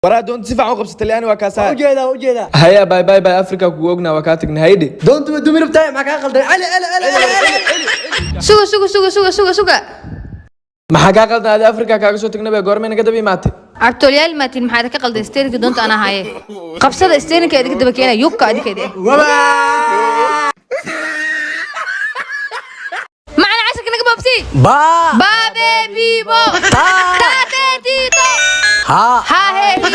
Waraa, doonta si fiican u qabsa. Talyaani waa kaasaa. Ujeedaa, ujeedaa. Haya, bye bye bye. Africa kugu ognaa, waa kaa tagnay, haydhi. Doontu ma dumi rabtaa? Maxaa kaa qaldan? Cali, cali, cali, cali. Suga, suga, suga, suga, suga, suga. Maxaa kaa qaldan adi? Africa kaaga soo tagnay bay, goormay naga daba imaatay? Cabtoolyaal maatiin, maxaa idinka qaldan? Steerinka doonta anaa haye, qabsada steerinka idinka daba keenaya, yubka adinka idin. Macna casharka naga boobsi. Baa. Baa bebibo. Tate tito. Haa. Ha he hibo.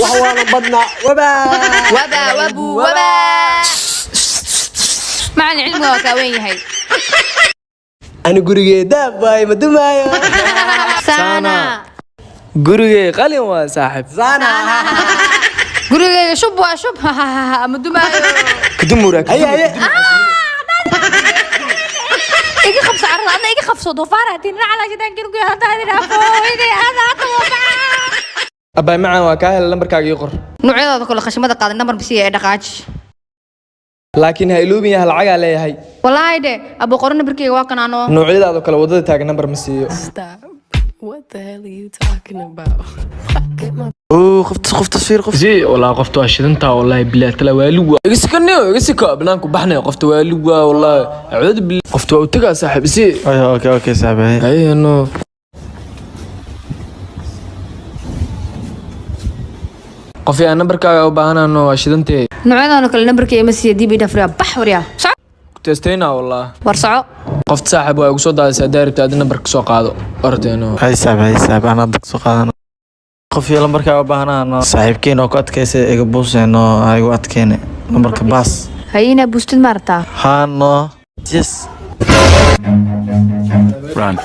Wax waana badnaa. Wabaa. Waba wabu waba. Macalin, cilmiga waa kaa weyn yahay. Ani gurigee daab waaye, ma dumaayo. Sana. Gurigay qalin waa, saaxib. Sana. Gurigayga shub waa shub, ma dumaayo. Kadumura. Haye, haye. Iga qabso carrada, adna iga qabso. Doofaar hatiin nacala shidaan kiin ku hadda idin afooyde hada hada waba. Abaay macaan, waa kaa helay, lambarkaaga ii qor. Noocyadooda kale qashimada qaaday, nambar bisiya ee dhaqaaji. Laakiin ha iloobin yaha, lacagaa leeyahay. Wallaahi de abu qoro, nambarkeyga waa kan anoo. Noocyadaadoo kale waddada taagan nambar ma siiyo. Stop. What the hell are you talking about? Get my Oo, qofta, qofta fiir, qof si walaa, qofta waa shidantaa, wallahi billahi tala, waali waa. Iga sikaniyo, iga sika, banaanku baxnay. Qofta waali waa, wallahi acuudu billah, qofta waa u tagaa, saaxiib si. Ay, okay okay, saaxiib. Haye no. Qof yaa nambarkaaga u baahanano, waa shidantee. Noocyadooda kale nambarkeyga ma siiya, dib ii dhafriya, bax waryaa, soco. Testayna wallah. War soco. Qofta saaxiib waa igu soo daadaysaa, haddaa rabta adi nambarka soo qaado, ordeeno. Hay saaxiib, hay saaxiib, anaa dadka soo qaadana. Qof iyo lambarkaa u baahanano, saaxiibkeen oo ku adkaysa, iga buuseeno, ha igu adkeyne lambarka baas. Hayina buustid ma rabtaa? Haa no, yes. Run.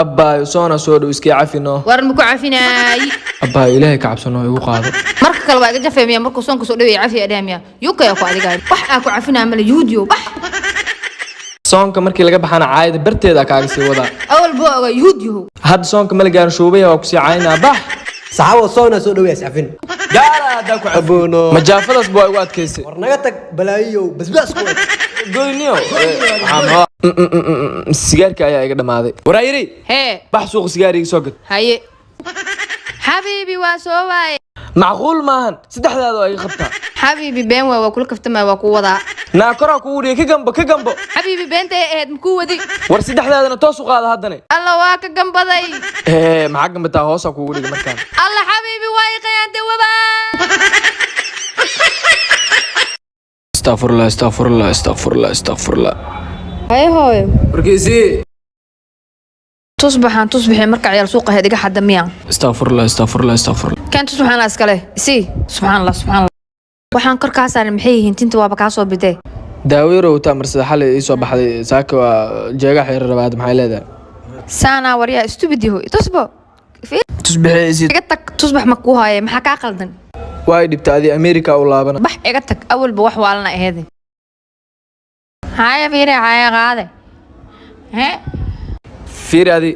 Abbaayo, soona soo dhow, iskii cafino. War ma ku cafinaay. Abbaayo, Ilaahay ka cabsano, igu qaado. Marka kale waa iga jafeemiya, markuu soonka soo dhawaya cafiya dhahamiya, yukaya ku adiga wax aa ku cafinaa male, yuhuudiyo bax. Soonka markii laga baxana caayada barteeda kaaga sii wadaa. Awal buu ogaa, yuhuud yahow. Hadda soonka mala gaarin, shuubaya waa kusii caynaa, bax. Saxaabo, soona soo dhaweeya, safin. Gaala haddaa ku cafi. Aboono. Majaafadaas baa igu adkaysay. War naga tag, balaayiyow, basbaas ku eg. Goyniyo sigaarka ayaa iga dhamaaday, waraa yiri. Hee. Bax suuqa, sigaar iga soo gad. Haye xabiibi, waa soo waaye. Macquul maahan, saddexdaada waa iga qabtaa. Xabiibi, been waay, waa kula kaftamaya, waa kuu wadaa. Naa koraa kugu dhigay, ka gambo, ka gambo. Xabiibi, beenta ay ahayd, makuu wadi. War saddexdaadana toos u qaada haddane. Alla, waa ka gambaday. Ee maxaa gambataa? Hoosaa kugu dhigay markaan. Alla xabiibi, waa i qayaantay, waba. Astaqfirullah, astaqfirullah, astaqfirullah, astaqfirullah. Haye hooyo. Warkiisii. Tusbaxaan tusbaxii marka ciyaal suuqa ahayd iga xadda miya? Astaqfirullah, astaqfirullah, astaqfirullah. Kan tusbaxaan la iskale isii. Subxaan Allah, subxaan Allah, waxaan kor kaa saaran maxay yihiin? Tinta waaba kaa soo bidee. Daaweero wataa marsada, xalay ii soo baxday, saaka waa jeega xeer rabaad, maxay leedahay? Saanaa waryaa, stupid yahoy, tusbo. Tusbaxeysii. Iga tag, tusbax ma kuu haaye, maxaa kaa qaldan? Waa i dhibta adi, America u laabana. Bax, iga tag, awalba wax waalana aheede. Haya fiire, haya qaade he. Fiiri adi,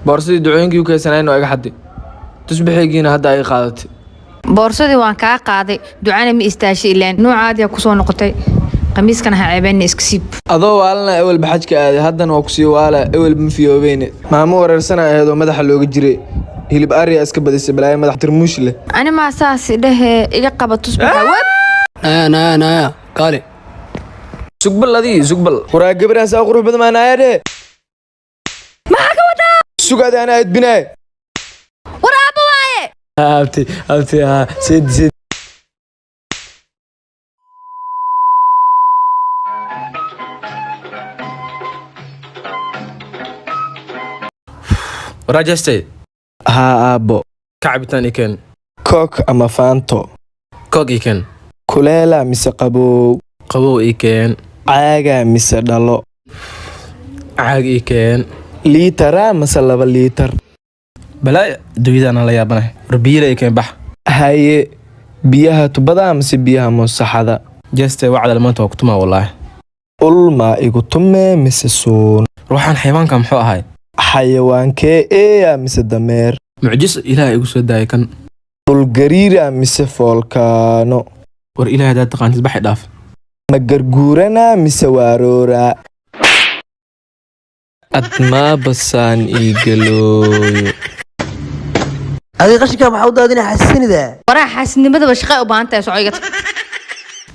boorsadii ducooyinkii u keysanayn waa iga xadday, tusbaxaygiina hadda ay qaadatay. Boorsadii waan kaa qaaday, ducana ma istaashay, ilaan nuucaadiyaa kusoo noqotay. Qamiiskana ha ceebeenna, iska siib. Adoo waalana ewelba xajka aaday, haddana waa kusii waala, ewelba ma fiyoobeyne. Maamo wareersana ahayd oo madaxa looga jiray, hilib ariya iska badisay, balaayo madax tarmuush leh. Ani maa saas dhehe, iga qaba tusbaxa web. Naya, naya, naya, kaale. Sugbal adii, sugbal, waraa gabadhaan saa qurux badan maa naaya dhehe? Maxaa ka wadaa? Sugaadi, anaa edbinaaye. War aabba waaye. Abti, abti, haa, sid sid. Waraajestay. Haa aabbo. Ka cabitaan ii keen. Coke ama Fanto? Coke ii keen. Kuleela mise qabow? Qabow ii keen. Caaga mise dhalo? Caag ii keen. Liitara mise 2 liitar? Balaa dunyadaan la yaabanahay, war biyila ii keen, bax. Haye, biyaha tubada mise biyaha musaxada? Jeste, wacdal maanta waa kutumaa, wallaahi. Ulma igu tume mise suun? Ruuxaan xayawaanka muxuu ahay? Xayawaankee, eeya mise dameer? Mucjiso Ilaah igu soo daayay kan. Dhulgariira mise foolkaano? War Ilaah haddaad taqaantid, baxi, dhaaf. Ma garguurana mise waaroora? Admaa basaan ii galooyo. Adiga qashinka maxaa u daadinaa, xasisinida? Waraa, xaasidnimadaba shaqay u baahan tahay, soco iga tag.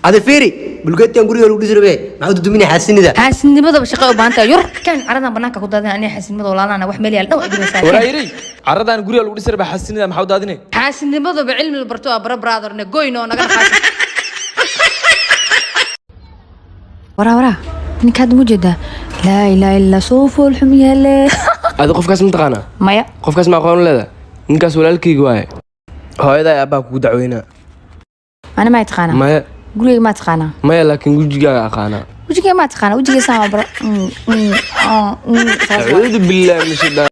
Adi fiiri, bulkeetigan guriga lagu dhisi rabe, maxaa u duduminaa, xasisinida? Xaasidnimadaba shaqay u baahan tahay. Yur kan caradan banaanka ku daadin. Aniga xaasidnimada walaalana wax meel yaal dhow dhibaysaa. Waraa yiri, caradan guriga lagu dhisi rabaa, xasinida maxaa u daadinay? Xaasidnimadaba cilmi la barto waa bara, brother-ne goyno naga dhaqaaqo. Waraa, waraa, ninka hadda ma jeedaa? Laa ilaaha illa, soo fool xum yaale. Adi qofkaas ma taqaanaa? Maya. Qofkaas ma aqoon leeda? Ninkaas walaalkayga waaye. Hooyadaa aabbaha kugu dacweynaa. Ani maa taqaanaa? Maya. Gurigeyga maa taqaanaa? Maya, laakiin gujigaaga aqaanaa. Wejigeyga maa taqaanaa? Wejigeyga saan waa bara. Acuudu billaahi min shaytaan.